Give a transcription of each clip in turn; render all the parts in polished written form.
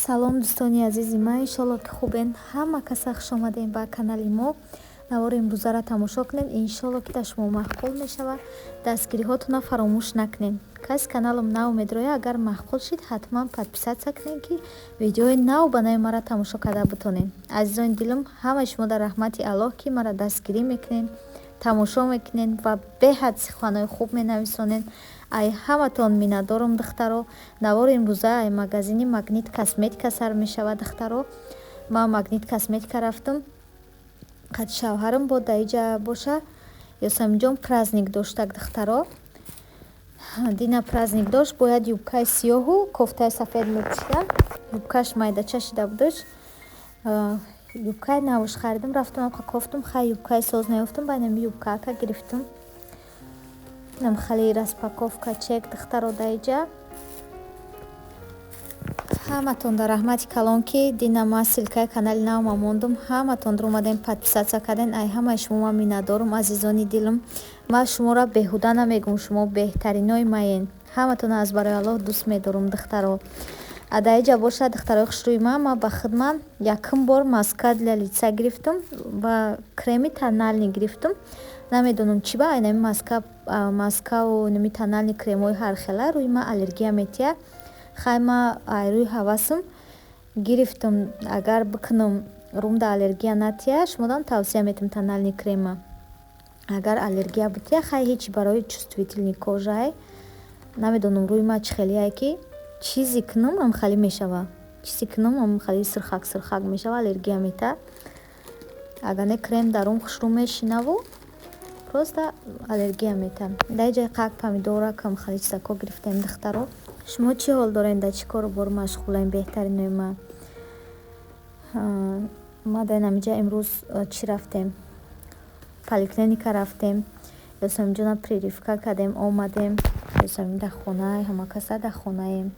Салом, дӯстони азизи ман, иншолло, ки хубен. Ҳама каса хуш омадем ба канали мо. Навори имрӯзаро тамошо кунед, иншолло, ки дар шумо маъқул мешавад. Дастгириҳотонро фаромӯш накунед. Каси каналам нав медрояд, агар маъқул шид, ҳатман подписаться кунед, ки видеои нав ба нави маро тамошо карда битонед. Азизони дилам, ҳамаи шумо дар раҳмати Аллоҳ, ки маро дастгирӣ мекунед, тамошо мекунед ва беҳад суханҳои хуб менависонед. Ай ҳаматон миннатдорам, духтаро. Навори имрӯза ай магазини Магнит Косметика сар мешавад, духтаро. Ман Магнит Косметика рафтам қад шавҳарам, бо даиҷа боша. Ёсаминҷон праздник доштак, духтаро. Дина праздник дошт, бояд юбкаи сиёҳу кофтаи сафед мепӯшида. Юбкаш майдача шида будаш, юбкаи навш харидам. Рафтам, кофтум, хай, юбкаи соз наёфтам, байнами юбкаака гирифтам. Нам хали распаковка чек, духтаро, даиҷа. Ҳаматон дар раҳмати калон, ки дина ма ссылкаи канали навма мондум, ҳаматон омадем, подписаться карден. Ай ҳамаи шумо ман миннатдорум, азизони дилам. Ман шуморо беҳуда намегӯм, шумо беҳтаринои маен. Ҳаматонро аз барои Аллоҳ дӯст медорум, духтаро. Адаиҷа бошад, духтарои хушрӯи ман, ман ба хидмат якум бор маска для лица гирифтам ва креми тональный гирифтам. Намедонам, чӣ ба айнами маска, маскаву нами тональный кремҳои ҳархела рӯи ман аллергия метиҳад. Хай, ма ай рӯи ҳавасам гирифтам, агар бикунам, румда аллергия натиҳад, шумодам тавсия метиҳам тональный крема. Агар аллергия битиҳад, хай, ҳечи, барои чувствительный кожаи. Намедонам, рӯи ман чӣ хелие, ки чизе кунам, амхалӣ мешава, чизе кунам, амхали сирхак сирхак мешава, аллергия метиҳад. Агар не, крем дар рум хушрӯ мешинаву просто аллергия метиҳад. Дар ҷои қак помидора камхали чизако гирифтем, духтаро. Шумо чӣ ҳол дорем, дар чӣ кору бор машғулем, беҳтаринои ман? Ма дар инамиҷа имрӯз чӣ рафтем? Поликлиника рафтем, Ёсаминҷона прививка кардем, омадем. Ёсамин дар хона, ҳама каса дар хонаем.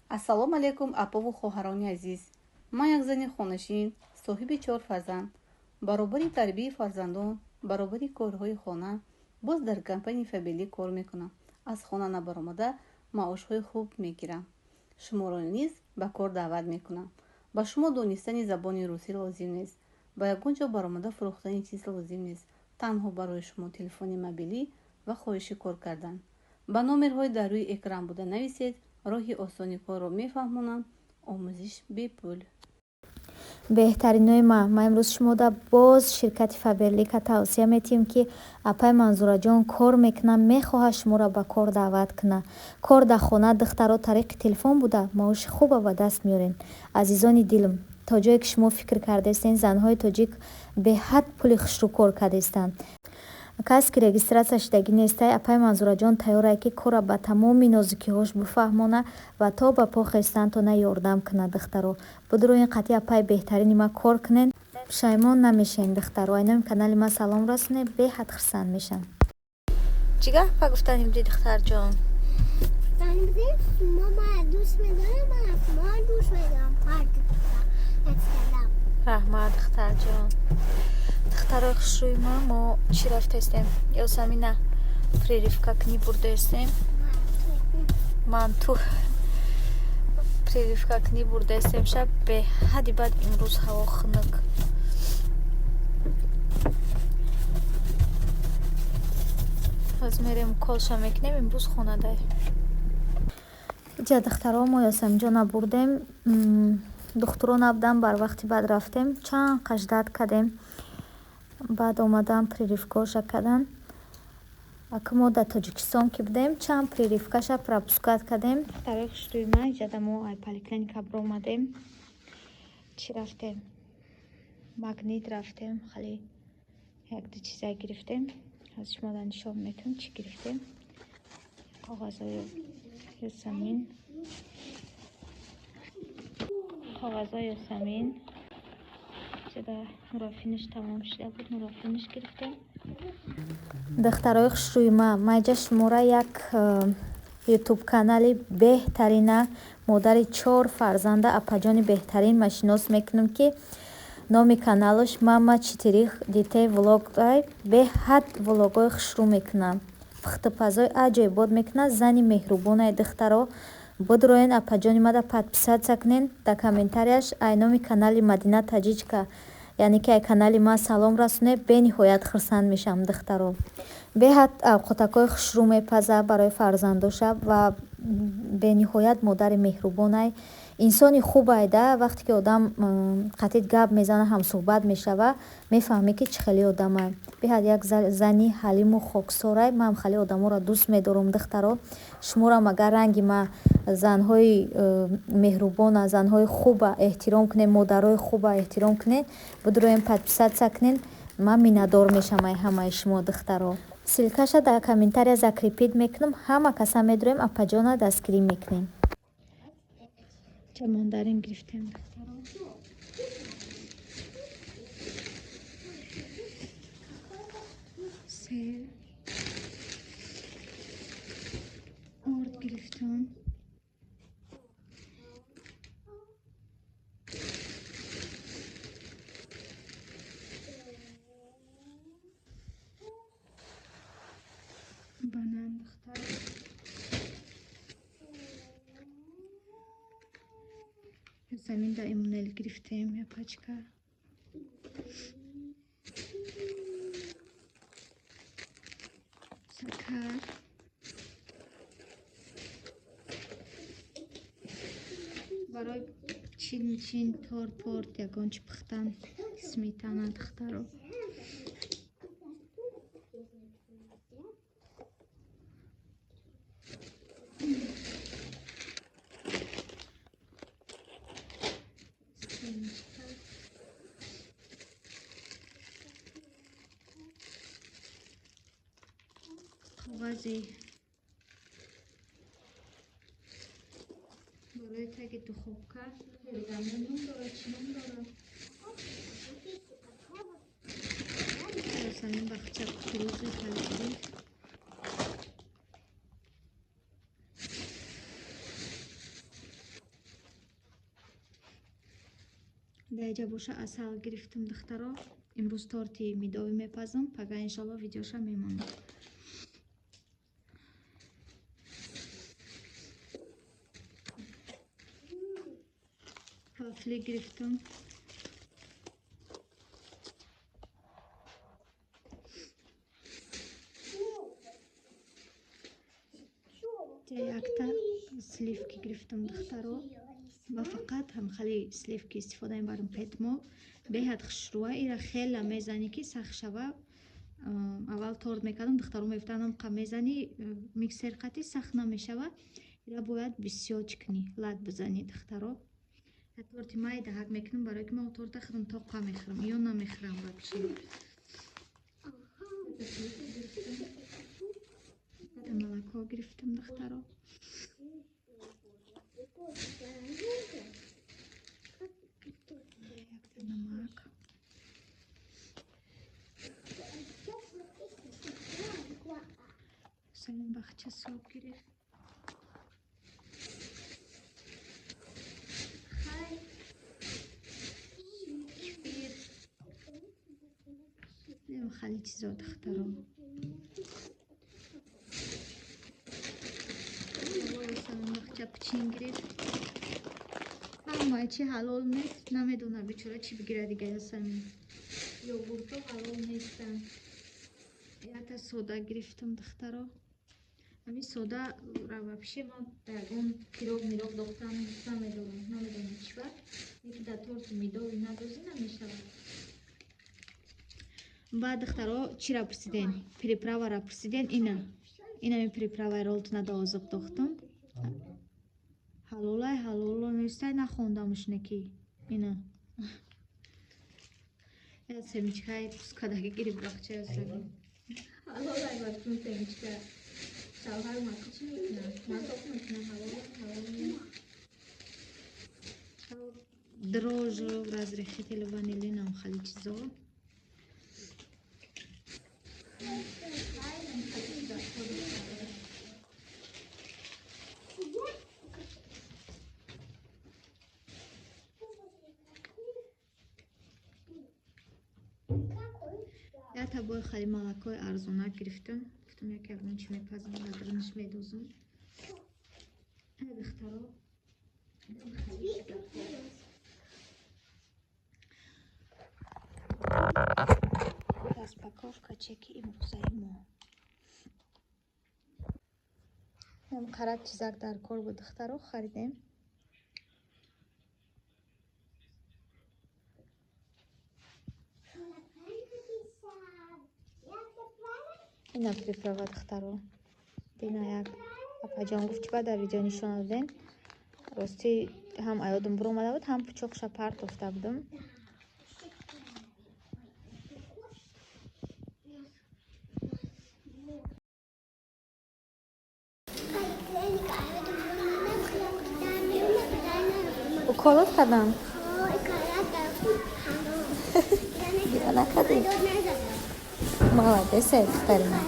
Ассалому алайкум, апову хоҳарони азиз! Ман як зани хонашин, соҳиби чор фарзанд. Баробари тарбияи фарзандон, баробари корҳои хона, боз дар компанияи Фаберлик кор мекунам. Аз хона набаромада, маошҳои хуб мегирам. Шуморо низ ба кор даъват мекунам. Ба шумо донистани забони русӣ лозим нест, ба ягон ҷо баромада фурӯхтани чиз лозим нест. Танҳо барои шумо телефони мобилӣ ва хоҳиши кор кардан. Ба номерҳои дар рӯи экран буда нависед, роҳи осони корро мефаҳмонам. Омӯзиш бепул. Беҳтаринои ман, ман имрӯз шумода боз ширкати Фаберлика тавсия метиҳем, ки апай Манзураҷон кор мекунад, мехоҳад шуморо ба кор даъват кунад. Кор дар хона, духтаро, тариқи телефон буда, маоши хуба ба даст меорем. Азизони дилм, то ҷое ки шумо фикр кардаистен, занҳои тоҷик беҳад пули хушрӯ кор кардаистанд. Касе ки регистрация шудагӣ нестай, апай Манзураҷон тайёрае, ки корра ба тамоми нозукиҳош бифаҳмона ва то ба по хестантона ёрдам кунад. Духтаро, будуроин қатъи апай беҳтарини ма кор кунен, пушаймон намешавем. Духтаро, айноми канали ма салом расонед, беҳад хурсанд мешам. Чӣ гапа гуфтанем ди, духтарҷон? Дӯст медорам, ман дӯст медорам. Раҳмат, духтарҷон. Духтарои хушрӯи ма, мо чӣ рафтаистем? Ёсамина прививка кунӣ бурдаистем, манту прививка кунӣ бурдаистем. Шаб беҳади бад имрӯз ҳаво хунук. Ҳоз мерем, уколша мекунем. Имрӯз хонадай. Иҷа, духтаро, мо Ёсаминҷона бурдем. Духтуро набудам, барвақти баъд рафтем, чанд қаждат кардем, баъд омадан, прививкаоша кардан. Ака, мо дар Тоҷикистон ки будем, чанд прививкаша пропускать кардем. Духтарои хушрӯи ман, иҷада мо ай поликлиника биромадем. Чӣ рафтем? Магнит рафтем, хеле якду чиза гирифтем. Ҳозир шумода нишон метавон, чӣ гирифтем. Коғазҳои Ёсамин, коғазҳои Ёсамин. Иҷада нурофиниш тамом шуда буд, нурофиниш гирифтем. Духтарои хушрӯи ман, ман иҷа шумора як ютуб канали беҳтарина, модари чор фарзанда, апаҷони беҳтарин ма шинос мекунам, ки номи каналаш Мама четырёх детей влог. Беҳад влогҳои хушрӯ мекунад, пухтупазои аҷоибот мекунад, зани меҳрубонае, духтаро. Бидроен, апаҷони мада подписаться кунен, дар комментарияш ай номи канали Мадина Таҷичка, яъне ки ай канали ма салом расоне, бениҳоят хурсанд мешавам, духтаро. Беҳад авқотакҳои хушрӯ мепаза барои фарзандоша ва бениҳоят модари меҳрубонай. Инсони хубай да, вақте ки одам қатид гап мезана, ҳамсӯҳбат мешава, мефаҳмӣ ки чӣ хели одамай. Беҳад як зани ҳалиму хоксорай. Ман хеле одаморо дӯст медорам, духтаро. Шуморам агар ранги ма занҳои меҳрубона, занҳои хуба эҳтиром кунед, модарои хуба эҳтиром кунед, бидроем подписаться кунед, ман миннатдор мешавам ай ҳамаи шумо, духтаро. Ссылкаша дар комментария закрепить мекунам, ҳама каса медроем, апаҷона дастгирӣ мекунем. Мандарин гирифтем, духтаро. Сер, орд гирифтам. Банан, духтаро. Замин да Эммануэл гирифтем я пачка. Сакар. Барои чин торт порт ягон чи пухтан, сметана, духтаро. Коғази барои таги духовка. Пергамент ном дорад, чӣ ном дорад? Самин бахча кукурузи халидӣ. Дар инҷа боша асал гирифтам, духтаро. Имрӯз торти медовӣ мепазам, пага иншалло видеоша мемонам. Вафли гирифтам. Якта сливки гирифтам, духтаро. Ва фақат ҳам хеле сливки истифода мебарам петмо. Беҳад хушрӯа, ира хела мезанӣ ки сахт шава. Аввал торт мекардам, духтаро мегуфтанд ҳам мезанӣ миксер қати сахт намешава. Ира бояд бисёр чӣ кунӣ, лат бизанӣ, духтаро. Торти майда ҳак мекунам, барои ки ман торта худам тоқа мехӯрам, ё намехӯрам вообще. Молоко гирифтам, духтаро. Якта намак. Салим бахча соб гирифт. Хеле чизо, духтаро. Бахча пучин гирифт. Ҳамаи чи ҳалол нест, намедонам бечора чӣ бигирад дига Ясамин. Йогуртҳо ҳалол нестанд. Якта сода гирифтам, духтаро. Ҳамин сода вообще ман дар ягон пирог мирог дохтан намедонам, намедонам чӣ ба. Яке дар торти медовӣ надозӣ намешавад. Баъд, духтаро, чира пурсиден? Приправара пурсиден, ина. Инами приправаи ролтона озиқ дохтам. Ҳалолай, ҳалоло нестай, нахондамш неки. Ина. Я семечкаи пускадаги гирифт бахча Ясамин. Ҳалолай бачун семечка. Шавҳар маку чӣ мекунад? Мазоқ мекунад, ҳалолай, ҳалол нест. Дрожжи, разрыхлитель, ванилинам хеле чизо. Я табои хали малакои арзонак гирифтам. Гуфтам як ягон чӣ мепазам, дар дарунаш медозам. Духтаро, распаковка чеки имрӯзаи мо. Қарак чизак дар кор буд, духтаро, харидем. Ина приправа, духтаро. Дина як апаҷон гуфт, чӣ ба дар видео нишон додем. Ростӣ ҳам аёдам буромада буд, ҳам пучоқша партофта будам. Уколот кардам? Гира накардӣ? Молодец, духтари ман.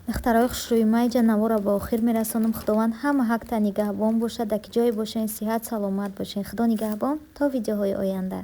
Духтарои хушрӯи, ма иҷа навора ба охир мерасонам. Худованд ҳама ҳақта нигаҳбон бошад. Дар ки ҷое бошен, сиҳат саломат бошен. Худо нигаҳбон, то видеоҳои оянда.